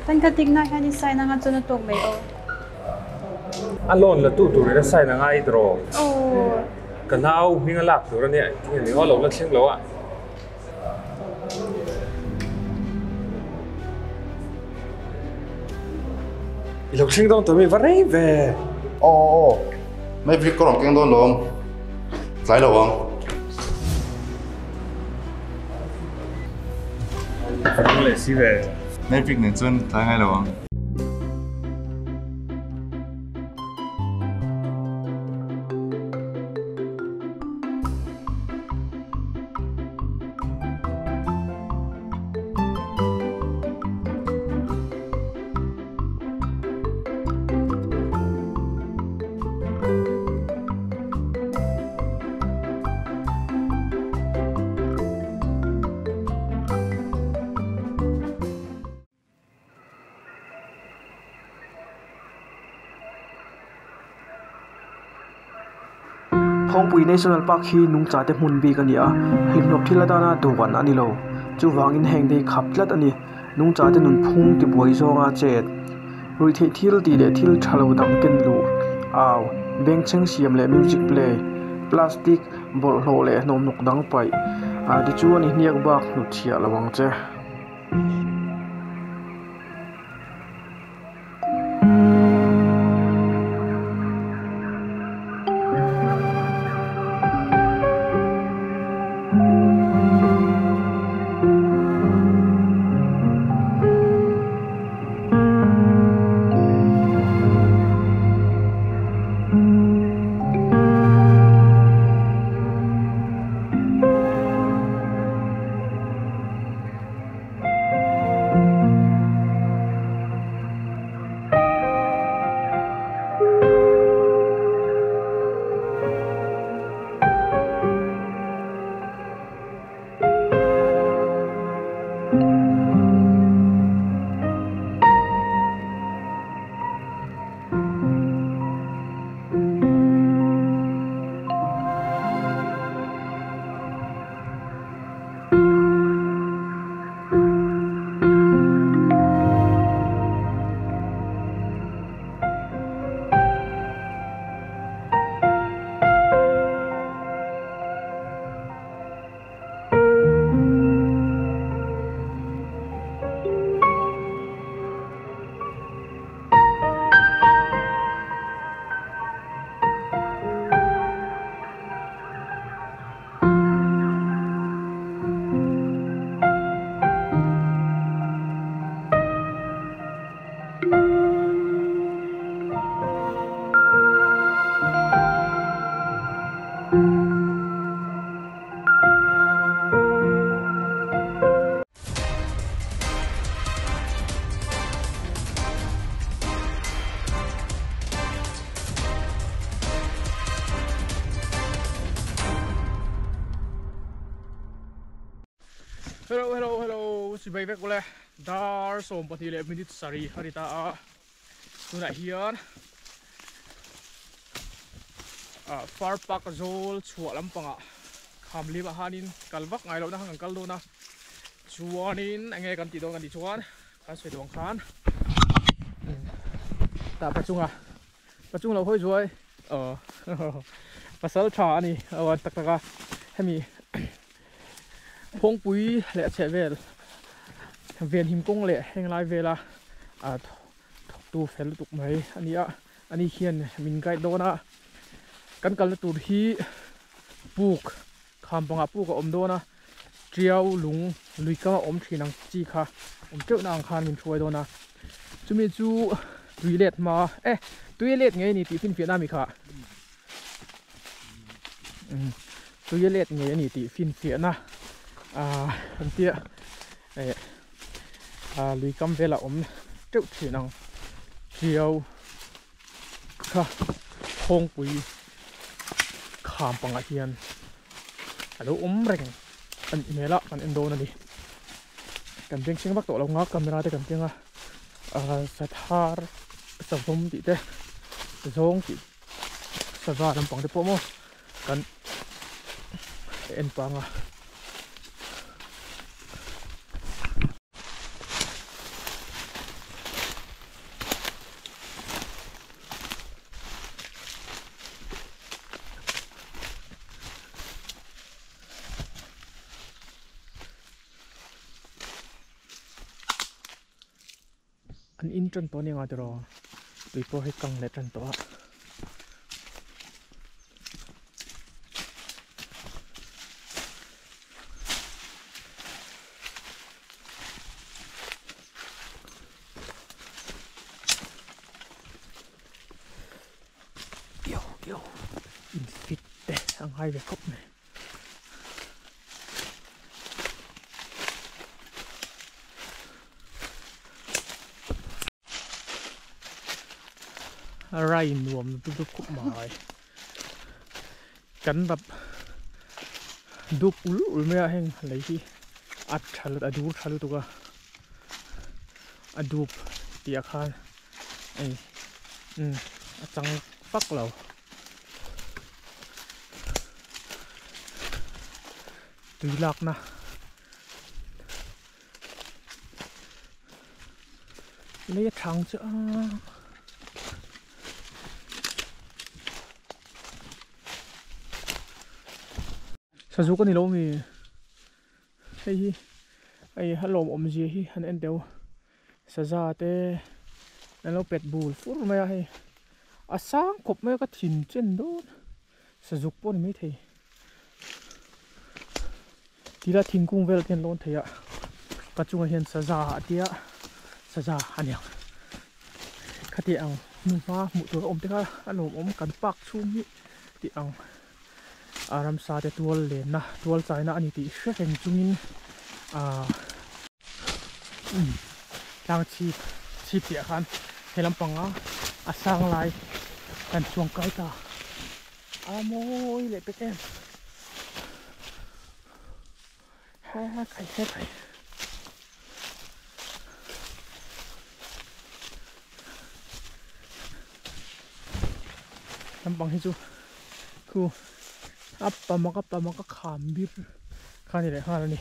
Kan kha tikna hian i sign anga chuan a tawk mai aw. A loan la tu turin a sign anga i draw. Aw. Ka nau hming a lak tur ania engtin nge ni aw lo la thleng lo a. I lo thleng dawn tawh mi va rei ve. Aw aw aw. Maverick ka rawn keng dawn lawm. Tlai lo ang. Ka rang leh si ve. Maverick nen chuan tlai ngai lo ang. Phawngpui National Park hi nungchate hmun bik a ni a, hlimhlawp thil atana duan a ni lo. Chuvangin heng te hi khap tlat a ni. Nungchate nunphung tibuai zawnga chet. Ruihtheih thil tih leh thil tha lo dang ken luh, au, bengchheng siam leh music play, plastic, bawlhhlawh leh hnawmhnawk dang paih, tichuan i hniak bak hnutchhiah lo ang che. Hello hello hello chibai vek ule dar 12 leh minute sarih a ni ta a tunah hian ah far park zawl chhuah lampangah kham lim ah hianin kal vak ngai lohna kha kan kal dawn a chuanin eng nge kan tih dawn kan tih chuan kan sawi duh ang khan tah pachunga pachung lo hawi zuai aw pasal tha a ni aw tak tak a hemi phawngpui leh a chheh vel venhim kawng leh heng lai vela ah thawktu fel lutuk mai a ni a ani hian min guide dawn a kan kalna tur hi puk kham pangah puk a awm dawn a tiau lung lui kam a awm thin ang chi kha awm teuh na ang khan min hruai dawn a chumi chu tui let hma e tui let ngei a ni tih finfiahna a mi kha tui let ngei a ni tih finfiahna ah an tia eh ah lui kam velah awm teuh thin ang tiau kha phawngpui kham pangah hian a lo awm reng a nih hmel a kan en dawn a ni kan beng chhing vak tawh lo nga camera te kan keng a ah sathar savawm tih te zawng tih sava lampang te pawh maw kan en pang a. An in tan tawh ania tiraw tui pawh hi kang leh tan tawh a. Yo yo in fit te a ngai ve khawp mai. Rai nuam dup dup khawp mai kan rap dup ul ul mai a heng lei hi a tha a dur tha lutuk a a dup tih ah khan hei umm a chang fak lo. Tui lakna lei a thang chu a sazuk a ni lo mi hei hi hei a lawm awmzia hi han en teh u saza te an lo pet bul fur mai a hei a sang khawp mai a ka thin chen dawn. Sazuk pawh a ni maithei tila thingkung vel te an lawn thei a ka chungah hian saza a tia saza a niang khati ang hnuhma hmuh tur a awm te kha a lawmawm kan park chhung hi tih ang a ramsa te tual lenna tual chaina a ni tih hre reng chungin ahh umm tlang chhip chhip piah khan he lampanga a sang lai kan chuang kai ta. A mawi leh pek em. Ha ha khai he khai. Lampang hi chu khu a pamaka pamaka kham bir kha ni leh nghal a ni.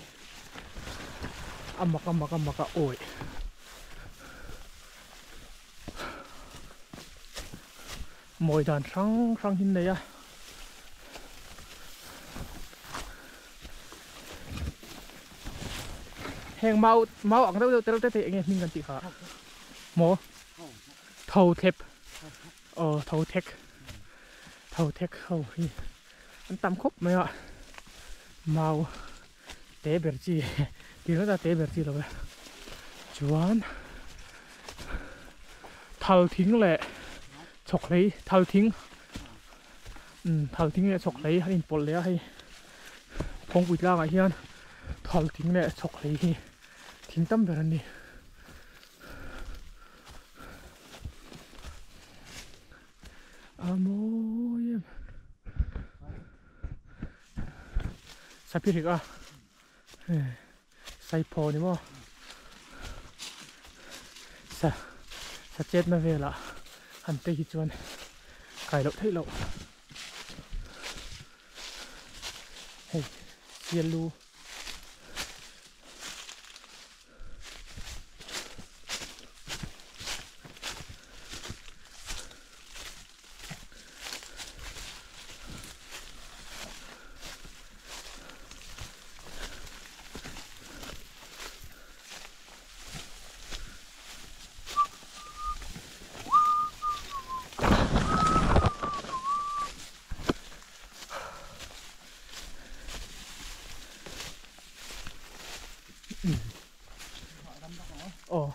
A maka maka maka awih. Mawi dan hrang hrang hi an nei a. Heng mau mau ang deuh deuh te reuh te te eng nge hming kan tih kha maw tho thlep aw tho thek tho thek ho hi an tam khawp mai a mau te ber chi tih ringawt a te ber chi lo e chuan thal thing leh chhawk hlei thal thing umm thal thing leh chhawk hlei an inpawlh leh a hei phawngpui tlangah hian thal thing leh chhawk hlei hi thing tam ber an ni. A mawi em. Sapirik a saiphaw ni maw sa sa chetna velah han te hi chuan kai loh theih loh hei sial lu. Aw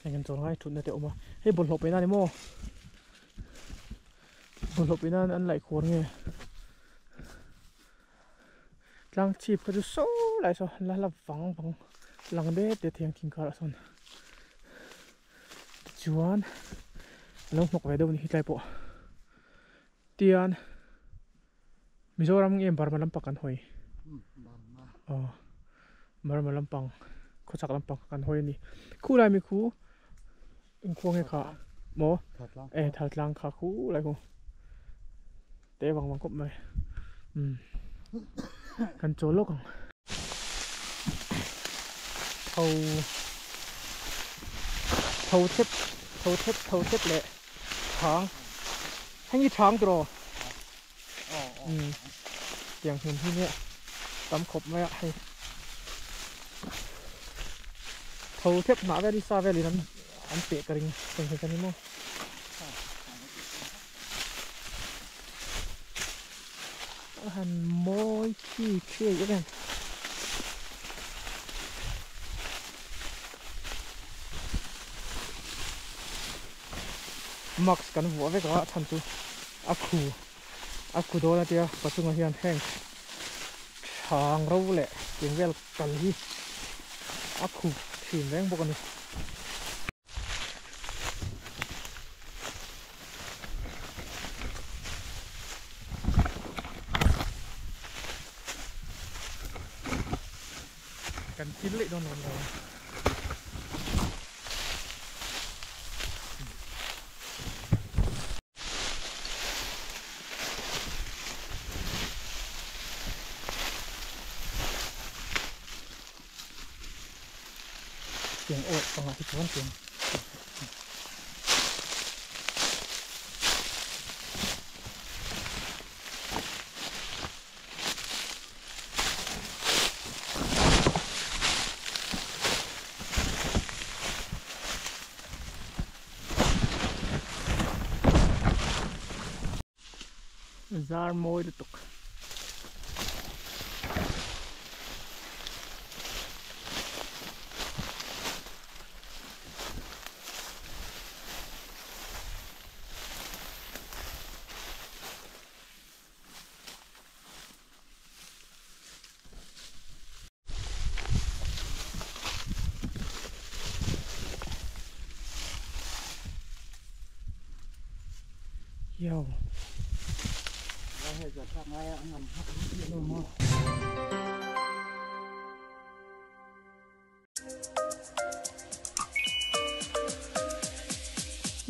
heng an chawl ngai thutna te a awm a hei bawlhhlawh paihna a ni maw. Bawlhhlawh pui nan an laih khuar nge tlang chhip kha chu saw lai saw la la vang vang lang det det thei ang thing karah sawn tichuan a lo hnawk ve deuh a ni hetlai pawh tian Mizoram nge Burma lampang kan hawi aw Burma lampang khawchhak lampang kan hawi a ni khulai mi khu. Inkhua nge kha maw e thal tlang kha khu lai khu te vang vang khawp mai umm kan chawl lawk ang tho tho thep tho thep tho thep leh chhang heng hi chhang tiraw umm tiang hmun hi nia tam khawp mai a hei tho thep hnah vel hi sa velin an. An pe ka ring eng hi ka ni maw. Han mawi khi khi em em. Mask kan vuah vek a chhan chu a khu a khu dawn a tia pachungah hian heng chhang ro leh tiang vel kal hi a khu thin reng bawk a ni. Kan kil leh dawn lo. Tiang awih pangah hi chuan tiang. Zar mawi lutuk. Yo.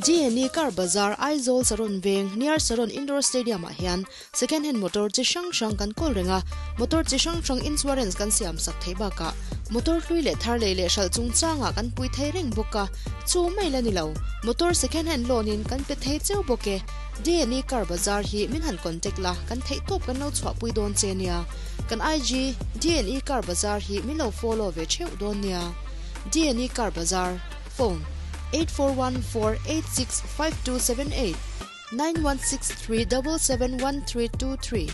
GNE Car Bazaar Aizawl Saron Veng near Saron Indoor Stadium ah hian second hand motor chi hrang hrang kan kawl reng a, motor chi hrang hrang insurance kan siam sak thei bakah motor hlui leh thar lei leh hralh chungchangah kan pui thei reng bawk a, chu mai la ni lo, motor second hand loan in kan pe thei cheu bawk e. DNE Car Bazaar hi min han contact la, kan theih tawp kan lo chhuahpui dawn che nia. Kan IG DNE Car Bazaar hi min lo follow ve theuh dawn nia. DNE Car Bazaar, Phone, 8414865278, 9163771323.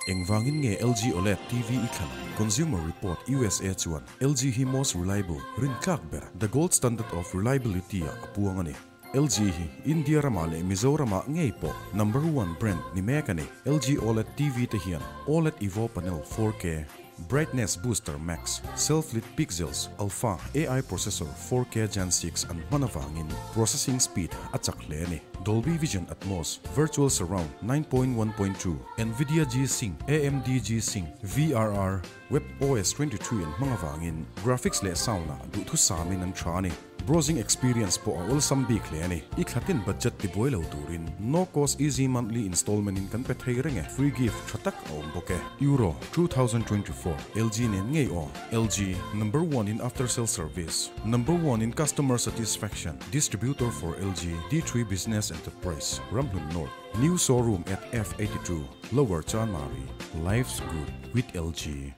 Engvangin nge LG OLED TV i thlan ang? Consumer Report USA chuan LG hi most reliable, rintlak ber, the gold standard of reliability ah a puang a ni. LG hi India ramah leh Mizoramah ngei pawh number one brand ni mek a ni. LG OLED TV te hian OLED Evo panel 4K, Brightness Booster Max, Self-Lit Pixels, Alpha AI Processor 4K Gen 6 an hman avangin processing speed a chak hle a ni. Dolby Vision Atmos, Virtual Surround 9.1.2, Nvidia G-Sync, AMD G-Sync, VRR, WebOS 23 an hmang avangin graphics leh sound-ah duhthusamin an tha a ni. Browsing experience pawh a awlsam bik hle a ni. I thlatin budget ti buai lo turin no cost easy monthly installment in kan pe thei reng e. Free gift tha tak a awm bawk e. Euro 2024 LG nen ngei aw. LG, number one in after sale service, number one in customer satisfaction, distributor for LG, D3 Business Enterprise, Ramhlun North, new showroom at F82, Lower Chanmari. Life's good with LG.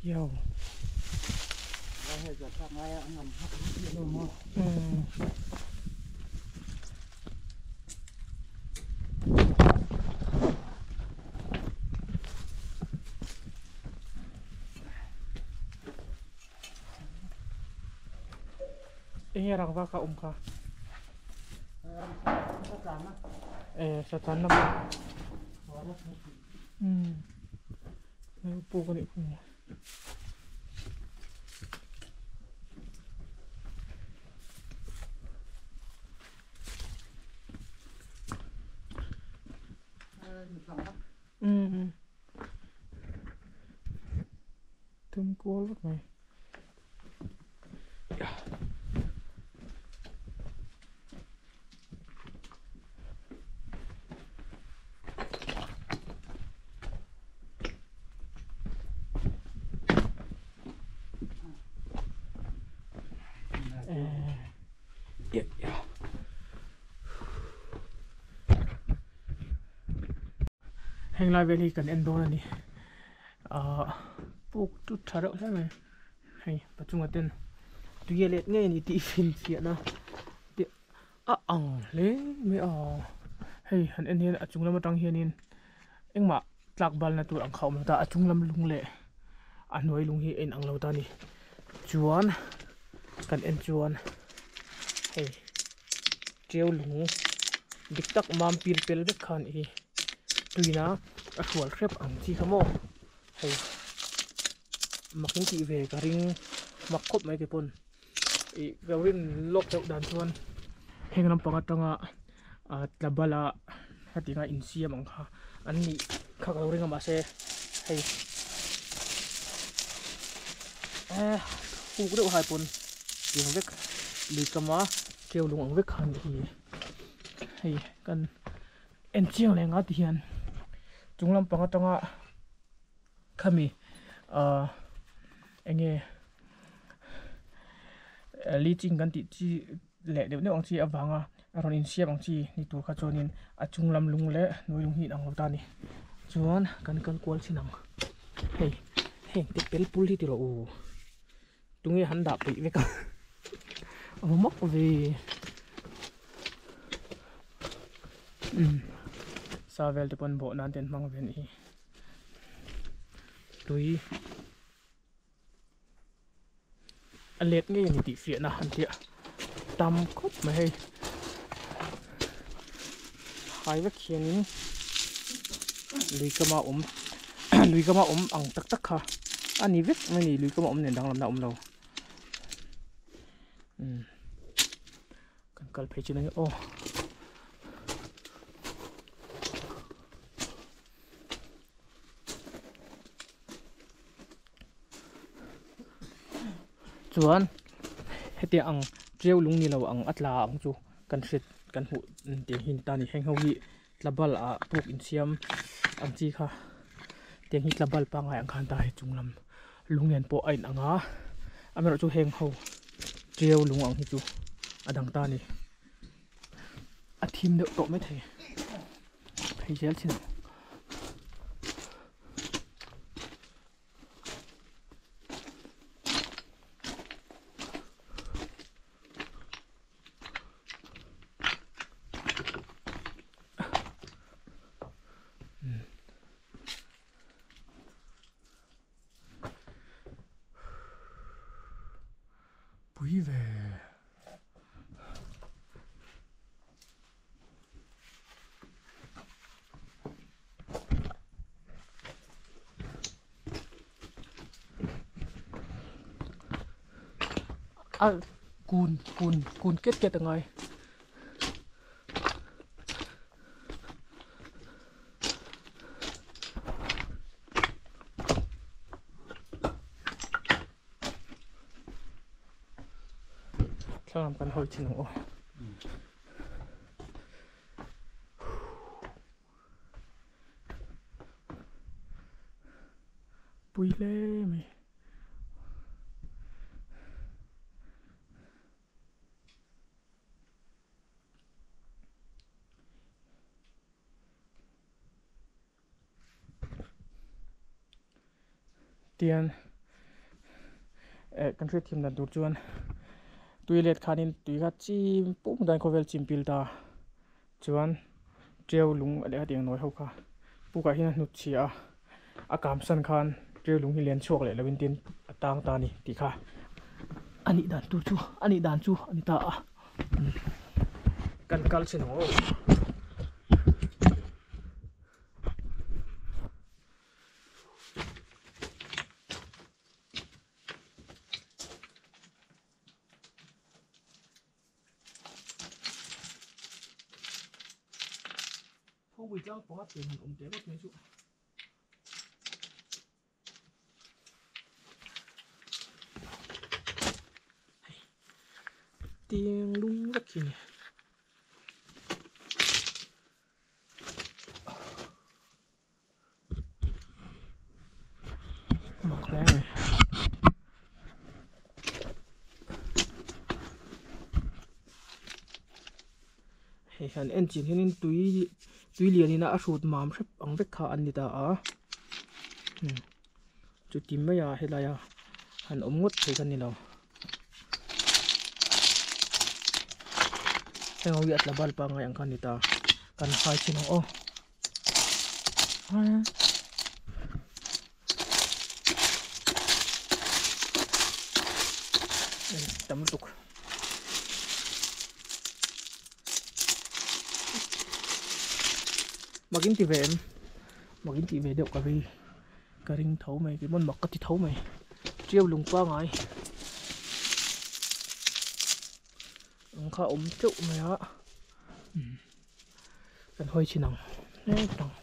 Yo. Enge rangva kha awm kha? Eh, satan na mo. May upo ko ni kuya. Tum kual vek mai. Heng lai vel hi kan en dawn a ni. Ahh. Puk chu tha reuh hle mai hei pachunga ten tui a let ngei a ni tih finfiahna te a ang hle mai a hei han en hian a chung lam atang hianin engmah tlak balna tur ang kha a awm lo ta a chung lam lung leh a hnuai lung hi a inang lo ta a ni chuan kan en chuan hei ṭiau lung dik tak mam pil pel vek khan i tuina a hrual hrep ang chi kha maw. Hei mak in tih ve ka ring mak khawp mai te pawn ih ka rin lawk deuh dan chuan heng lampang atanga ah tla bala hetiang a insiam ang kha an nih kha ka lo ring a mahse hei eh puk deuh hai pawn tiang vek lui kama keu lung ang vek kha a nih hi hei kan. En chiang leh nga ti hian chung lampang atanga khami ahh enge leaching kan tih chi leh deuh deuh ang chi avanga a rawn insiam ang chi ni tur kha chuanin a chung lam lung leh hnuai lung hi a inang lo ta a ni chuan kan kal kual chin ang hei heng te pel pul hi tiraw u tunge han dah peih vek a a va mak ve umm sa vel te pawn bawh nan te an hmang ve anih hi tui a let ngei ani tih fiahna an tia tam khawp mai hei hai vek hianin lui kama awm lui kama awm ang tak tak kha a ni vek mai a ni lui kama awm nen danglamna a awm lo umm kan kal phei chin a ni aw. Chuan hetiang ang ṭiau lung ni lo ang a tla ang chu kan hriat kan hmuh tih hi ni ta a ni heng ho hi tla bal ah puk insiam ang chi kha tiang hi tla bal pangngai ang khan ta hei chung lam lung nen pawh a inang a amaherawhchu heng ho ṭiau lung ang hi chu a dang ta a ni a thim deuh tawh maithei phei zel chin ang. Pui ve. A kun kun kun ket ket a ngai. Thlang kan hawi thin ang aw. Pui hle mai. Tian eh kan hriatthiam dan tur chuan tui let khanin tui kha chim pum dan khawvel chim pil ta chuan tiau lung leh hetiang nawi ho kha pukah hian a hnut chhia a a kam san khan tiau lung hi lian chhuak leh lovin tin a tang ta a ni tih kha a nih dan tur chu a nih dan chu a ni ta a kan kal chin ang aw. Phawngpui tlang panga pian han awm teh vak mai chu. Hei tiang lung vek hi a ni. Mak hle mai. Hei han en chin hianin tui tui lianin a hrut mam hrep ang vek kha an ni ta a. Chuti maia helaia han awm ngawt thei ka ni lo. Heng ho hi a tla bal pangngai ang kha a ni ta. Kan hai chin ang aw. Tam lutuk. Mak in ti ve em? Mak in ti ve deuh ka vei. Ka ring tho mai kei pawn mak ka ti tho mai. Tiau lung pangai ang kha a awm teuh mai a. Kan hawi chin ang mek ang.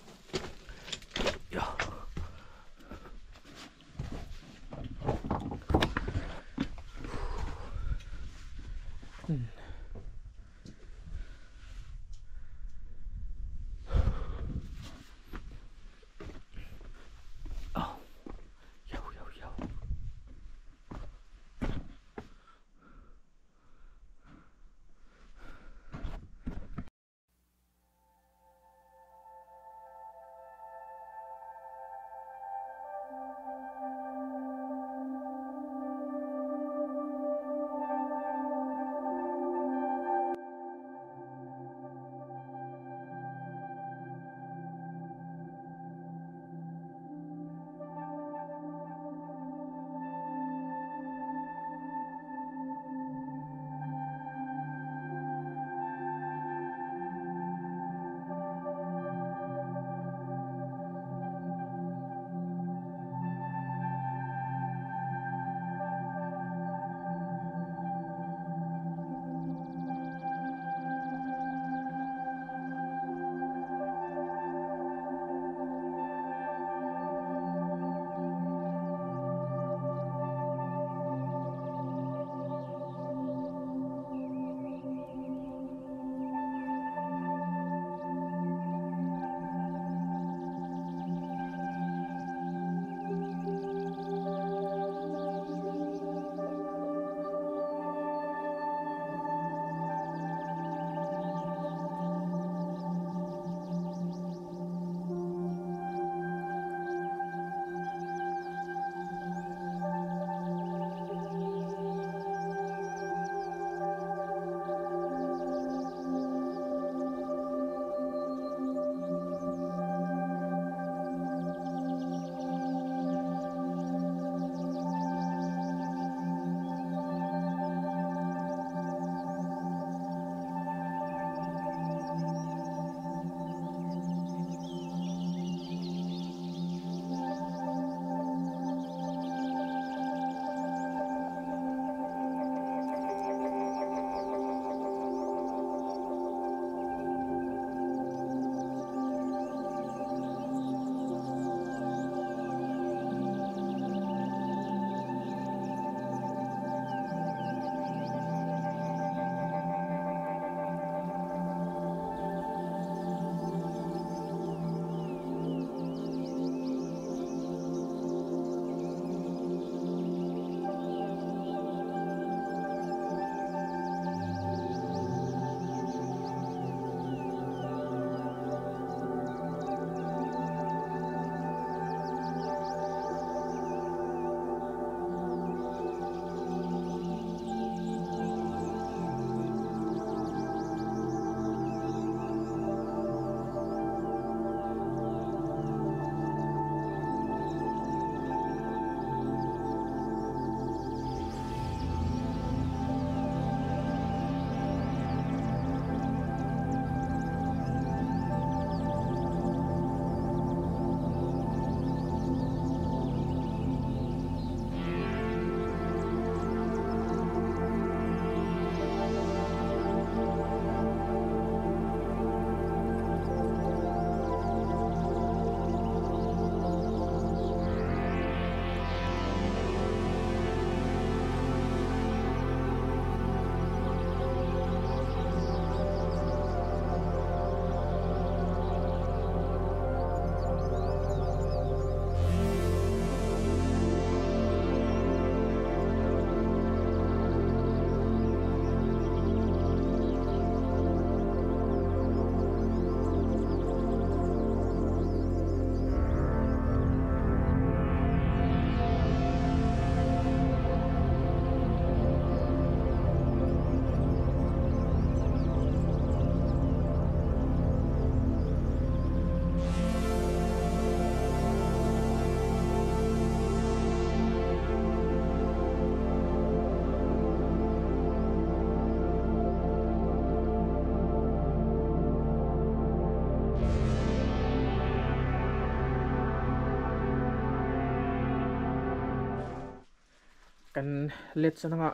Kan let sananga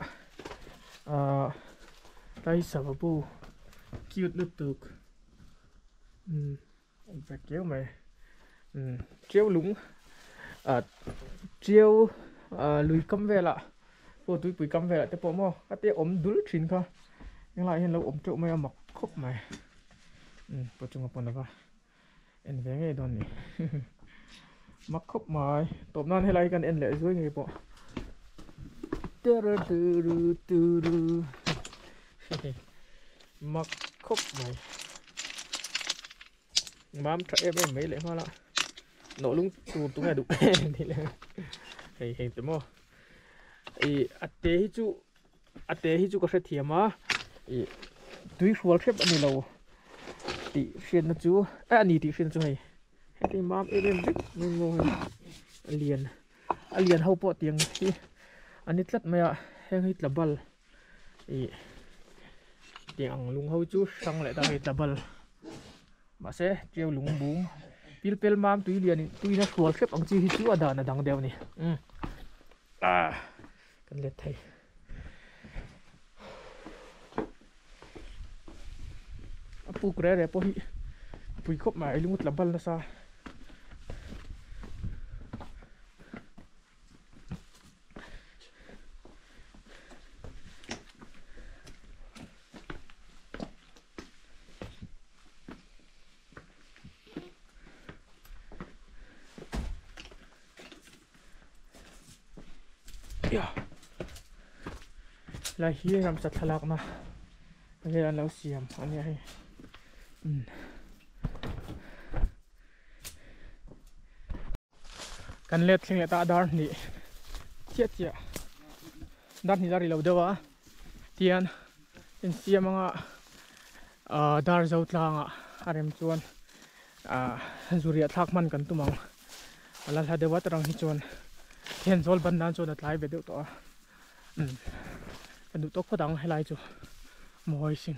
tai sababu cute lutuk ve keu mai chiu lung chiu lui kam vela po tui pui kam vela te po mo ka te om dul thin kha nhưng lại hiện lâu om trụ mai mặc khop mai po chung pon va en ve nge don ni mặc khop mai top nan helai kan en le zui nge po tu tu tu mặc khop mai mam tra em em mấy lệ hoa lạ nổ lung tu tu nghe đủ thì là hei hei te mo i ate hi chu ka hre thiam a i tui hrual hrep ani lo ti hriat na chu ani ti hriat chu hei heti mam em em vek mai mo hei a lian ho pawh tiang hi ani tlat mai a heng hi tlabal i tiang ang lung ho chu hrang leh ta hei tlabal ma se treo lung bung pil pel mam tui lian tui na hrual hrep ang chi hi chu a dan a dang deuh ni kan let thei a puk re re pawh hi pui khawp mai lungut la bal nasa là hi ram sa thalak na le an lo siam ani hei kan let thling le ta dar ni chia chia dar ni dari lo dewa tian in siam anga dar zo tlanga arem chuan zuria thak man kan tumang ala tha dewa tarang hi chuan then zol ban nan chuan a tlai ve deuh to a kan du tok phodang helai chu moi sin